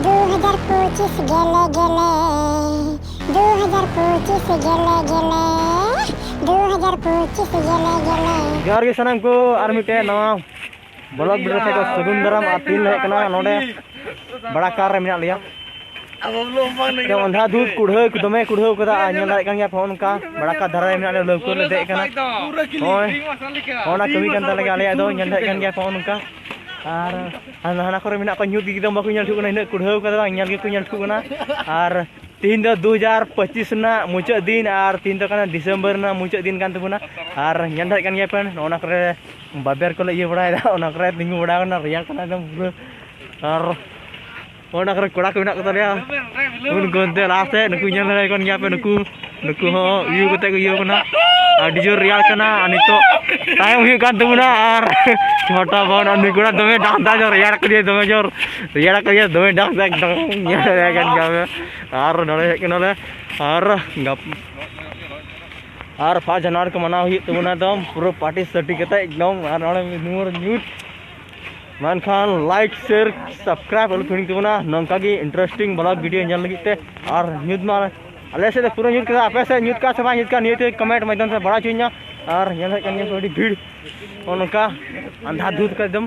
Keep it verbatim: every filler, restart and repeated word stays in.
ᱫᱩ ᱦᱟᱡᱟᱨ ᱯᱚᱸᱪᱤᱥ ᱜᱮᱞᱮ ᱜᱮᱞᱮ, ᱫᱩ ᱦᱟᱡᱟᱨ ᱯᱚᱸᱪᱤᱥ ᱜᱮᱞᱮ ᱜᱮᱞᱮ, ᱫᱩ ᱦᱟᱡᱟᱨ ᱯᱚᱸᱪᱤᱥ ᱜᱮᱞᱮ ᱜᱮᱞᱮ᱾ ᱡᱚᱦᱟᱨ ᱜᱮ ᱥᱟᱱᱟᱢ ᱠᱚ, ᱟᱨ ᱢᱤᱫᱴᱮᱱ ᱱᱟᱣᱟ vlog video ᱛᱮ ᱥᱟᱹᱜᱩᱱ ᱫᱟᱨᱟᱢ᱾ ᱟᱨ ᱛᱤᱦᱤᱧ ᱞᱮ ᱦᱮᱡ ᱠᱟᱱᱟ ᱱᱚᱰᱮ ᱵᱟᱲᱟ ᱠᱟᱨ ᱨᱮ ᱢᱮᱱᱟᱜ ᱞᱮᱭᱟ᱾ ᱟᱫᱚ ᱚᱱᱫᱷᱟ ᱫᱷᱩᱸᱫ ᱠᱩᱲᱦᱟᱹ ᱠᱚ ᱫᱚᱢᱮ ᱠᱩᱲᱦᱟᱹᱣ ᱠᱟᱫᱟ, ᱟᱨ ᱧᱮᱞ ᱫᱟᱲᱮᱭᱟᱜ ᱠᱟᱱ ᱜᱮᱭᱟ ᱯᱮ, ᱱᱚᱜᱼᱚ ᱱᱚᱝᱠᱟ ᱵᱟᱲᱟ ᱠᱟᱨ ᱫᱷᱟᱨᱮ ᱨᱮ ᱢᱮᱱᱟᱜ ᱞᱮᱭᱟ, ᱞᱟᱹᱣᱠᱟᱹ ᱨᱮᱞᱮ ᱫᱮᱡ ᱠᱟᱱᱟ᱾ ᱱᱚᱜᱼᱚᱭ ᱚᱱᱟ ᱠᱟᱹᱢᱤ ᱠᱟᱱ ᱛᱟᱞᱮ ᱜᱮᱭᱟ ᱟᱞᱮᱭᱟᱜ ᱫᱚ, ᱧᱮᱞ ᱫᱟᱲᱮᱭᱟᱜ ᱠᱟᱱ ᱜᱮᱭᱟ ᱯᱮ ᱱᱚᱜᱼᱚ ᱱᱚᱝᱠᱟ᱾ ᱟᱨ ᱦᱟᱱᱟ ᱦᱟᱱᱟ ᱠᱚᱨᱮ ᱢᱮᱱᱟᱜ ᱠᱚᱣᱟ ᱧᱩᱛ ᱜᱮ ᱮᱠᱫᱚᱢ ᱵᱟᱠᱚ ᱧᱮᱞ ᱴᱷᱤᱠᱚᱜ ᱠᱟᱱᱟ, ᱤᱱᱟᱹᱜ ᱠᱩᱲᱦᱟᱹᱣ ᱠᱟᱫᱟ ᱵᱟᱝ ᱧᱮᱞ ᱜᱮᱠᱚ ᱧᱮᱞ ᱴᱷᱤᱠᱚᱜ ᱠᱟᱱᱟ᱾ ᱟᱨ ᱛᱤᱦᱤᱧ ᱫᱚ ᱫᱩ ᱦᱟᱡᱟᱨ ᱯᱚᱸᱪᱤᱥ ᱨᱮᱱᱟᱜ ᱢᱩᱪᱟᱹᱫ ᱫᱤᱱ, ᱟᱨ ᱛᱤᱦᱤᱧ ᱫᱚ ᱠᱟᱱᱟ ᱰᱤᱥᱮᱢᱵᱚᱨ ᱨᱮᱱᱟᱜ ᱢᱩᱪᱟᱹᱫ ᱫᱤᱱ ᱠᱟᱱ ᱛᱟᱵᱚᱱᱟ᱾ ᱟᱨ ᱧᱮᱞ ᱫᱟᱲᱮᱭᱟᱜ ᱠᱟᱱ ᱜᱮᱭᱟ ᱯᱮ, ᱱᱚᱜᱼᱚ ᱱᱚᱣᱟ ᱠᱚᱨᱮ ᱵᱟᱵᱮᱨ ᱠᱚᱞᱮ ᱤᱭᱟᱹ ᱵᱟᱲᱟᱭᱮᱫᱟ, ᱚᱱᱟ ᱠᱚᱨᱮ ᱛᱤᱸᱜᱩ ᱵᱟᱲᱟ ᱠᱟᱱᱟ, ᱨᱮᱭᱟᱲ ᱠᱟᱱᱟ ᱮᱠᱫᱚᱢ ᱯᱩᱨᱟᱹ᱾ ᱟᱨ ᱚᱱᱟ ᱠᱚᱨᱮ ᱠᱚᱲᱟ ᱠᱚ ᱢᱮᱱᱟᱜ ᱠᱚ ᱛᱟᱞᱮᱭᱟ, ᱩᱱᱠᱩ ᱚᱱᱛᱮ ᱞᱟᱦᱟ ᱥᱮᱫ, ᱱᱩᱠᱩ ᱧᱮᱞ ᱫᱟᱲᱮᱭᱟᱠᱚ ᱠᱟᱱ ᱜᱮᱭᱟ ᱯᱮ, ᱱᱩᱠᱩ, ᱱᱩᱠᱩ ᱦᱚᱸ ᱤᱭᱟᱹ ᱠᱟᱛᱮ ᱠᱚ ᱤᱭᱟᱹ ᱠᱟᱱᱟ᱾ ᱟᱹᱰᱤ ᱡᱳᱨ ᱨᱮᱭᱟᱲ ᱠᱟᱱᱟ, ᱟᱨ ᱱᱤᱛᱚᱜ ᱛᱟᱭᱚᱢ ᱦᱩᱭᱩᱜ ᱠᱟᱱ ᱛᱟᱵᱚᱱᱟ᱾ ᱟᱨ ᱪᱷᱚᱴᱟ ᱵᱚᱱ, ᱟᱨ ᱱᱩᱭ ᱠᱚᱲᱟ ᱫᱚᱢᱮ ᱰᱟᱠ ᱫᱟ, ᱨᱮᱭᱟᱲ ᱠᱟᱫᱮᱭᱟ ᱫᱚᱢᱮ ᱡᱳᱨ, ᱨᱮᱭᱟᱲ ᱠᱟᱫᱮᱭᱟ ᱫᱚᱢᱮ ᱰᱟᱠ ᱫᱟ ᱮᱠᱫᱚᱢ, ᱧᱮᱞ ᱫᱟᱲᱮᱭᱟᱜ ᱠᱟᱱ ᱜᱮᱭᱟ ᱯᱮ᱾ ᱟᱨ ᱱᱚᱰᱮ ᱦᱮᱡ ᱠᱟᱱᱟᱞᱮ, ᱟᱨ ᱜᱟᱯ-, ᱟᱨ first January ᱠᱚ ᱢᱟᱱᱟᱣ ᱦᱩᱭᱩᱜ ᱛᱟᱵᱚᱱᱟ ᱮᱠᱫᱚᱢ ᱯᱩᱨᱟᱹ party ᱥᱟᱹᱴᱤ ᱠᱟᱛᱮ ᱮᱠᱫᱚᱢ᱾ ᱟᱨ ᱱᱚᱰᱮ ᱢᱤᱫ ᱱᱩᱢᱵᱚᱨ ᱧᱩᱛ, ᱢᱮᱱᱠᱷᱟᱱ like, share, subscribe ᱟᱞᱚ ᱯᱮ ᱦᱤᱲᱤᱧ ᱛᱟᱵᱚᱱᱟ ᱱᱚᱝᱠᱟ ᱜᱮ interesting vlog video ᱧᱮᱞ ᱞᱟᱹᱜᱤᱫ ᱛᱮ᱾ ᱟᱨ ᱧᱩᱛ ᱢᱟ ᱟᱞᱮ ᱥᱮᱫ ᱫᱚ ᱯᱩᱨᱟᱹ ᱧᱩᱛ ᱠᱟᱫᱟ, ᱟᱯᱮ ᱥᱮᱫ ᱧᱩᱛ ᱠᱟᱫᱟ ᱥᱮ ᱵᱟᱝ ᱧᱩᱛ ᱠᱟᱫᱟ, ᱱᱤᱭᱟᱹ ᱛᱮ comment ᱢᱟᱫᱽᱫᱷᱚᱢ ᱛᱮ ᱵᱟᱲᱟᱭ ᱦᱚᱪᱚᱧᱟ᱾ ᱟᱨ ᱧᱮᱞ ᱦᱮᱡ ᱠᱟᱱ ᱜᱮᱭᱟ ᱯᱮ ᱟᱹᱰᱤ ᱵᱷᱤᱲ, ᱱᱚᱜᱼᱚ ᱱᱚᱝᱠᱟ ᱟᱸᱫᱷᱟ ᱫᱷᱩᱸᱫ ᱠᱟᱫᱟ ᱮᱠᱫᱚᱢ᱾